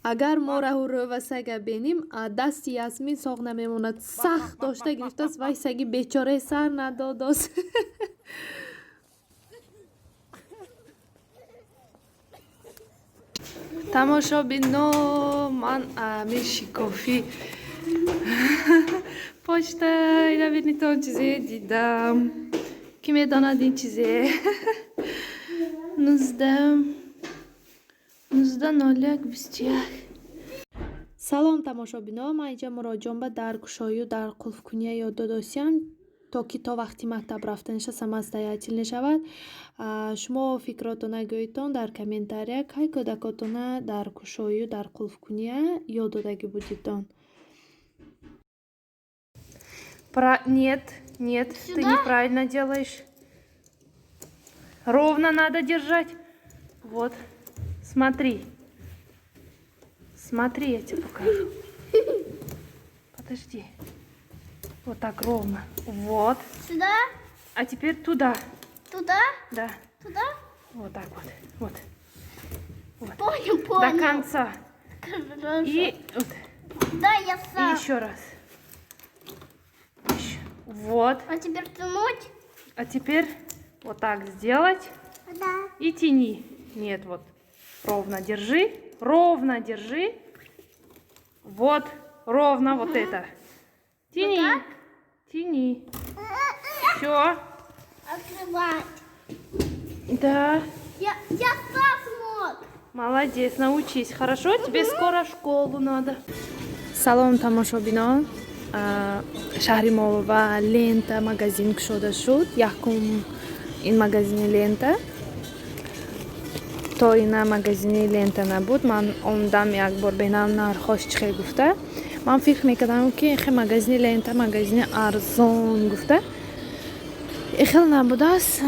Агар мо раҳу рӯва сага бинем, дасти Ясмин соғ намемонад. Сахт дошта гирифтааст, вай саги бечораи сар надодост. Тамошобино, ман мешикофӣ почта ина бинитон, чизе дидам. Ки медонад ин чизе? 19 19 01 21. Салом, тамошобино! Ман инҷа Муроҷон ба даркушою дар қулфкуния ёд додосиям, то ки то вақти мактаб рафтаниша самостоятельно шавад. Шумо фикротона гӯедтон дар комментария, кай кӯдакотона даркушою дар қулфкуния ёд додагӣ будитон. Нет, нет, ты неправильно делаешь. Ровно надо держать. Вот, смотри. Смотри, я тебе покажу. Подожди. Вот так ровно. Вот. Сюда? А теперь туда. Туда? Да. Туда? Вот так вот. Вот. Вот. Понял, понял. До конца. Хорошо. И вот. Да, я сам. И еще раз. Еще. Вот. А теперь тянуть? А теперь вот так сделать. Да. И тяни. Нет, вот. Ровно держи. Ровно держи. Вот. Ровно вот это. Тяни. Вот так? Тяни. Все. Открывать. Да. Я сам смог. Молодец, научись. Хорошо? Тебе скоро в школу надо. Салом, тамошобинон. Шаҳри мо ва Лента магазин кушода шуд. Якум ин магазини Лента. То ина магазини Лента набуд. Ман омдам як бор бинам нархош чӣ хел гуфта. Ман фикр мекардам, ки хе магазини Лента магазини арзон гуфта. Ихел набудааст,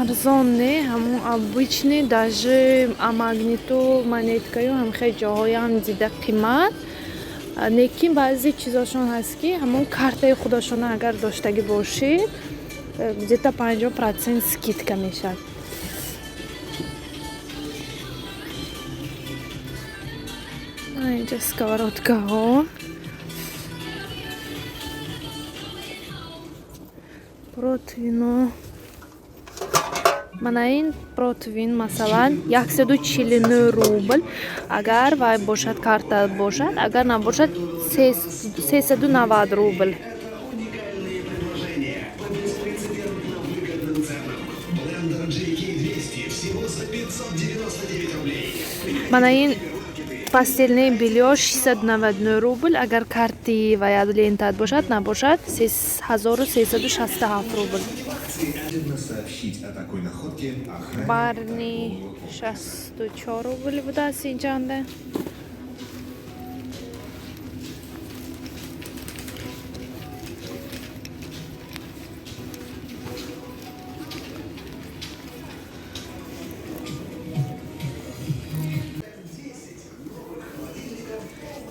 арзон не, ҳамон обычный, даже Магниту, Монеткаю ҳам хел ҷоҳоям дида қимат. Лекин баъзе чизошон ҳаст, ки ҳамон картаи худошона агар доштагӣ бошед, где-то 50% скидка мешавад. Инҷа сковородкаҳо, противно. Мана ин противень, масалан, 149 рубл, агар вай бошад, карта бошад, агар набошад, 390 рубл. Уникальные предложения по беспрецедентно выгодным ценам. Блендер JK200 всего за 599 рублей. Мана ин постельное бельё 699 рубл, агар карти ва я Лентат бошад, набошад, 3367 рубл. Обязательно сообщить о такой находке охране Барни торгового комплекса. 64 рубл будааст инҷанда.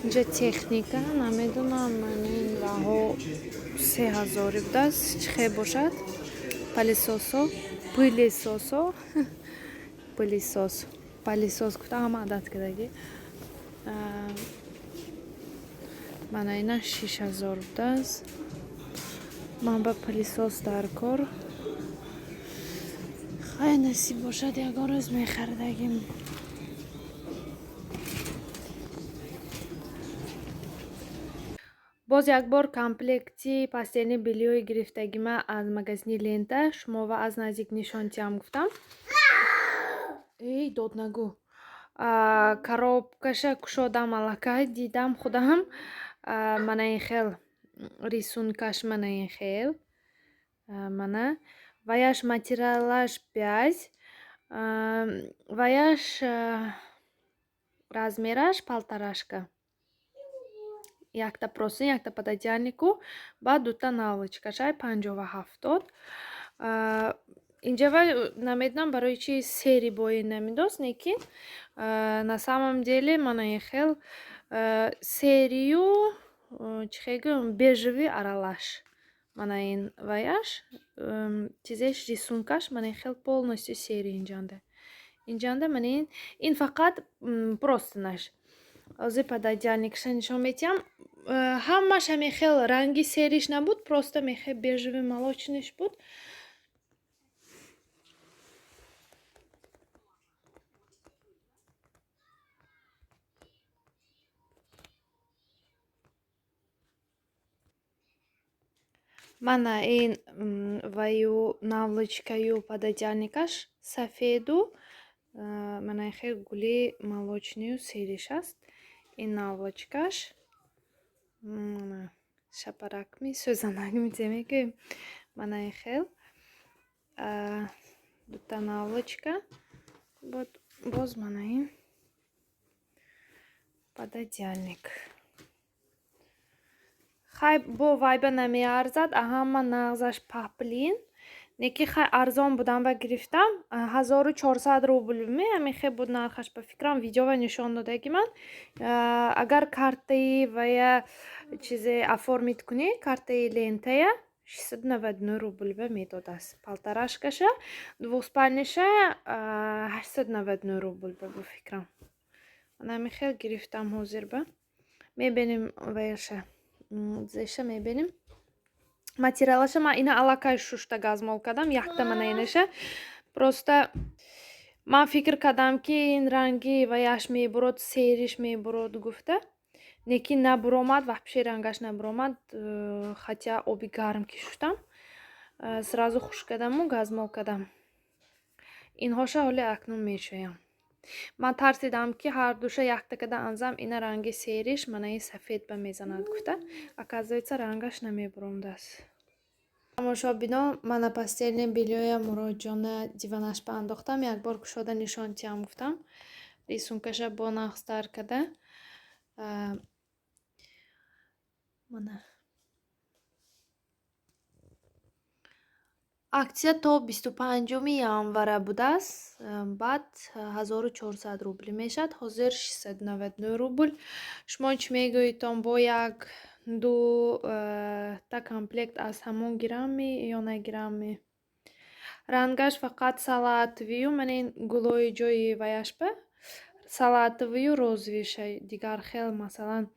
Инҷа техника, намедонам, ин ваҳо 3000 будааст, чӣ хел бошад. Пылесосо, пылесосо, пылесос, пылесос гуфта ҳама адат кардагӣ. Мана ина 6000 будааст. Ман ба пылесос дар кор. Хай, насиб бошад, ягон рӯз мехаридагим. Боз як бор комплекти постельное бельёи гирифтагима аз магазини Лента шумо ва аз наздик нишон тиҳам гуфтам. Эй, дод нагӯ. Коробкаша кушодам, аллакай дидам худам. Мана ин хел рисункаш, мана ин хел. Мана ваяш материалаш бязь, ваяш размераш полторашка. Якта простынь, якта пододеяльнику, баъд дута наволочкашай 50-70. Инҷа вай намедонам барои чи серый бои намедост, лекин на самом деле мана ин хел серыю, чӣ хел гӯям, бежевый аралаш. Мана ин ваяш, чизеш, рисункаш мана ин хел полностью серый инҷанда. Инҷанда мана ин фақат простынаш. Ҳозир пододеяльникша нишон медиҳам. Ҳамаш ҳамин хел ранги сериш набуд, просто мехе бежевый молочныйш буд. Мана ин ваю наволочкаю пододеяльникаш сафеду, мана хел гули молочныю сериш аст. Ин наволочкаш шапаракми, сӯзанакми, че мегӯем, мана ин хел дута наволочка боз, мана ин пододеяльник. Хай, бо вайба намеарзад, ҳама нағзаш паплин, неки хай арзон будам ба гирифтам. 1400 рубл ме, ҳамин хел буд нархаш, ба фикрам, видеова нишон додаги ман. Агар картаи вая чизе оформить кунӣ, картаи лентая, 699 рубл ба медодааст полторашкаша, двухспальныйша 899 рубл ба фикрам. Ман ҳамин хел гирифтам. Ҳозир ба мебинем ваяша, зеша мебинем, материалаша. Ман ина аллакай шушта газмол кардам якта, мана инаша. Просто ман фикр кардам, ки ин ранги ваяш мебурод, сериш мебурод гуфта, лекин набуромад, вообще рангаш набуромад. Хотя оби гарм ки шуштам, сразу хушк кардаму газмол кардам. Инҳоша ҳоли акнун мешӯям. Ман тарсидам, ки ҳардуша якта када анзам, ина ранги сериш мана ин сафед ба мезанад гуфта, оказывается, рангаш намебуромдааст. Тамошобино, мана постельное бельёя Муроҷона диванаш ба андохтам, якбор кушода нишон тиҳам гуфтам. Рисункаша бо нағзтар када. Мана, акция то 25-уми январа будааст, баъд 1400 рубл мешавад, ҳозир 699 рубл. Шумо чӣ мегӯедтон, бо як ду та комплект аз ҳамон гирамми ё нагирамми? Рангаш фақат салатовыю, мана ин гулои ҷои ваяшба салатовыю розовыйша, дигар хел, масалан,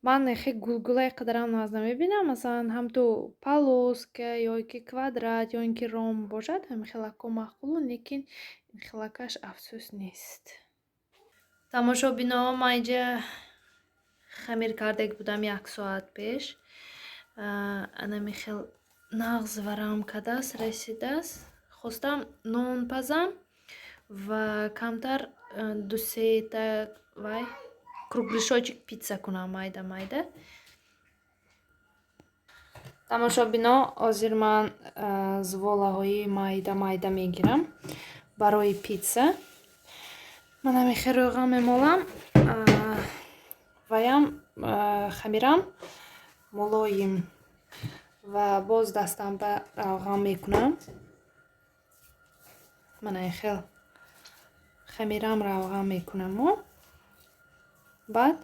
ман хе гулгулаи қадарам нағз намебинам. Масалан, ҳамту полоска ё ки квадрат, ё ин ки ром бошад, ҳамин хелако маъқулу, лекин ин хелакаш, афсӯс, нест. Тамошобино, ман инҷа хамир кардек будам як соат пеш. Анами хел нағз варам кардааст, расидааст. Хостам нон пазам ва камтар дусета вай кругляшочек питса кунам, майда майда. Тамошобино, ҳозир ман зуволаҳои майда майда мегирам барои питса. Ман ҳамин хел рӯған мемолам, ваям хамирам мулоим, ва боз дастам ба равған мекунам. Мана ин хел хамирам равған мекунаму баъд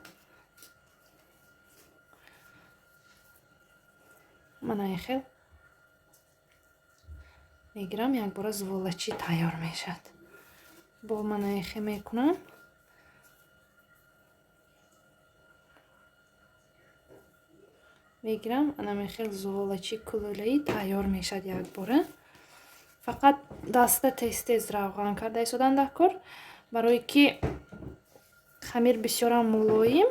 мана ин хел мегирам, якбора зуволачӣ тайёр мешавад. Бо мана ин хел мекунам, мегирам, анамин хел зуволачи кулулаӣ тайёр мешавад якбора. Фақат даста тез тез равған карда истодан дар кор, барое ки хамир бисёрам мулоим,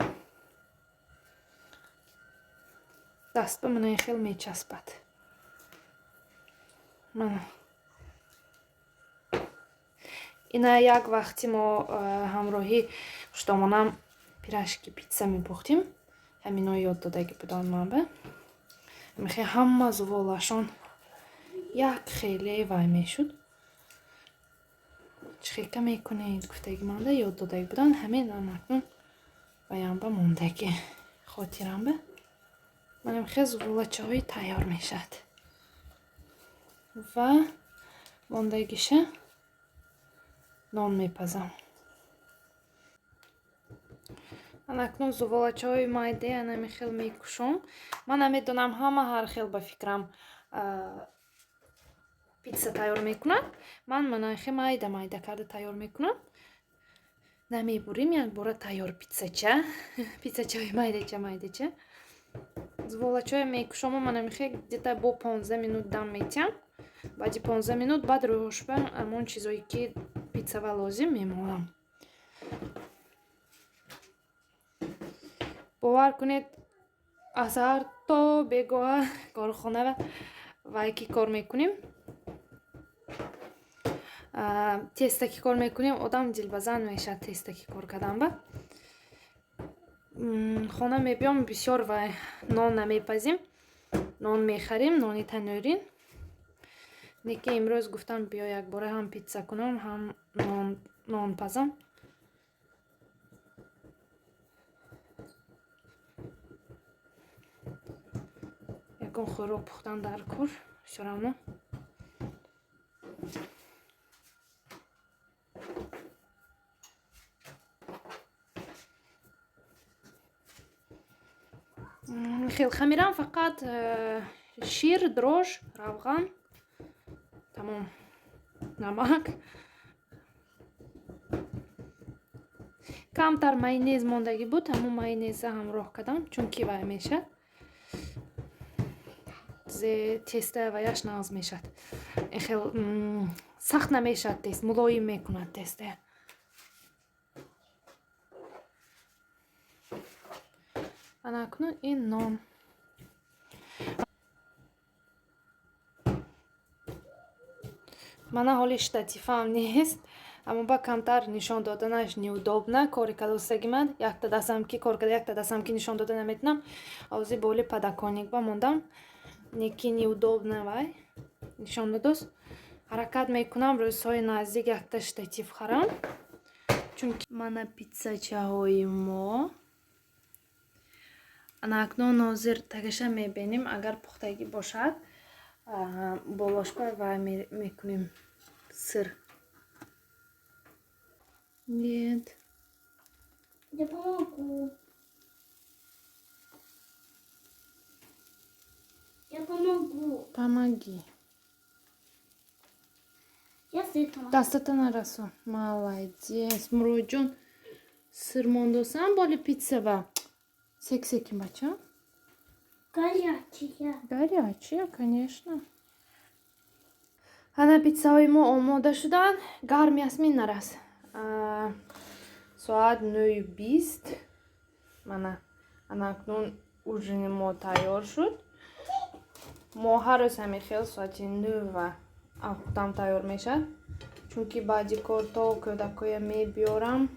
даст ба мана ин хел мечаспад. Мана ина як вақти мо ҳамроҳи хуштомонам пирожки, питса мепухтим, ҳамино ёд додагӣ буданд ман ба. Мехе ҳама зуволашон як хеле вай мешуд. Чӣ хека мекунед гуфтаги манда ёд додагӣ буданд, ҳамин акнун ваямба мондагӣ хотирамба. Манам хел зуволачаҳои тайёр мешавад ва мондагиша нон мепазам. Ман акнун зуволачаҳои майдаи анами хел мекушом. Ман намедонам, ҳама ҳар хел, ба фикрам. питса тайёр мекунад. Ман манахе майда майда карда тайёр мекунам. Намебурим, якбора тайёр питсача. Питсачаи майдача майдача. Зволачоя мекушому, манамихе где-то бо 15 минут дам метиҳам. Баъди 15 минут баъд рӯшба ҳамон чизое ки питсава лозим мемолам. Бовар кунед, аз саҳар то бегоҳа корхона вай ки кор мекунем, теста ки кор мекунем, одам дилбазан мешавад теста ки кор кардан ба. Хона мебиём, бисёр вай нон намепазим, нон мехарим, нони танӯрин. Неки имрӯз гуфтам биё якбора ҳам питса кунам, ҳам нон пазам. Ягон хӯрок пухтан дар кор всё равно. Хел хамирам фақат шир, дрож, равған, тамом, намак. Камтар майонез мондагӣ буд, ҳамон майонеза ҳамроҳ кардам, чунки вай мешад. Теста ваяш нағз мешад. Хел сахт намешад тест, мулоим мекунад теста. Ана акнун ин нон. Мана ҳоли штатифам нест, аммо ба камтар нишон доданаш неудобно. Кори кадостаги ман якта дастам ки кор карда, якта дастам ки нишон дода наметунам. Ози боли подоконник ба мондам. Неки неудобно вай нишон додост. Ҳаракат мекунам рӯзҳои наздик якта штатив харам. Чунки мана питсачаҳои мо. Ана акнун ҳозир тагаша мебинем, агар пухтагӣ бошад, болошпа вай мекунем сыр. Нет. Я помогу. Я помогу. Помоги. Я с этого. Дастата нарасон. Молодец. Муроҷон, сыр мондосам боли питсава. Сек-секи бача. Горячая. Горячая, конечно. Ана питсаҳои мо омода шуданд. Гарм ясмин нарас. Соат 9:20. Мана ана акнун ужини мо тайёр шуд. Мо ҳар рӯз ҳамин хел соати 9 ва авқотам тайёр мешавад. Чунки баъди кор то кӯдакоя мебиёрам,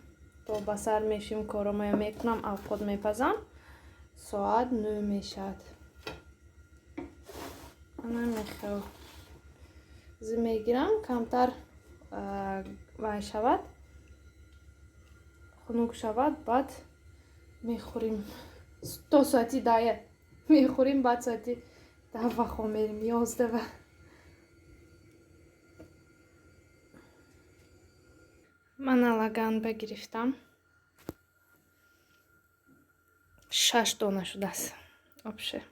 то ба сар мешим, коромая мекунам, авқот мепазам. Соат 9 мешавад. Ана мехел зи мегирам, камтар вай шавад, хунук шавад, баъд мехӯрим. То соати 10 мехӯрим, баъд соати 10 ба хоб мерим, 11. Ман алаганба гирифтам. 6 дона шудааст. Обше.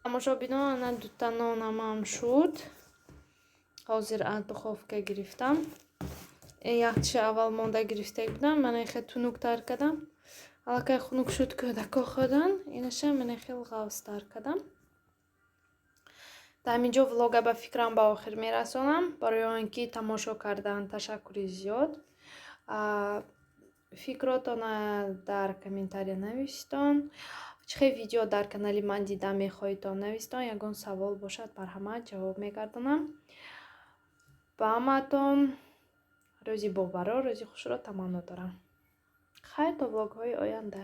Тамошобинон, ана дута нонамам шуд. Ҳозир аз духовка гирифтам. Якчи аввал монда гирифта будам, мана хел тунуктар кардам. Аллакай хунук шуд, кӯдако хӯрдан. Инаша мана хел ғавзтар кардам. Дар ҳамин ҷо влога ба фикрам ба охир мерасонам. Барои он ки тамошо кардан ташаккури зиёд. Фикротона дар комментария нависитон. Чӣ хел видео дар канали ман дида мехоҳедтон нависитон. Ягон савол бошад, марҳамат, ҷавоб мегардонам. Ба ҳамаатон рӯзи бобаро, рӯзи хушро таманно дорам. Хайр то влогҳои оянда.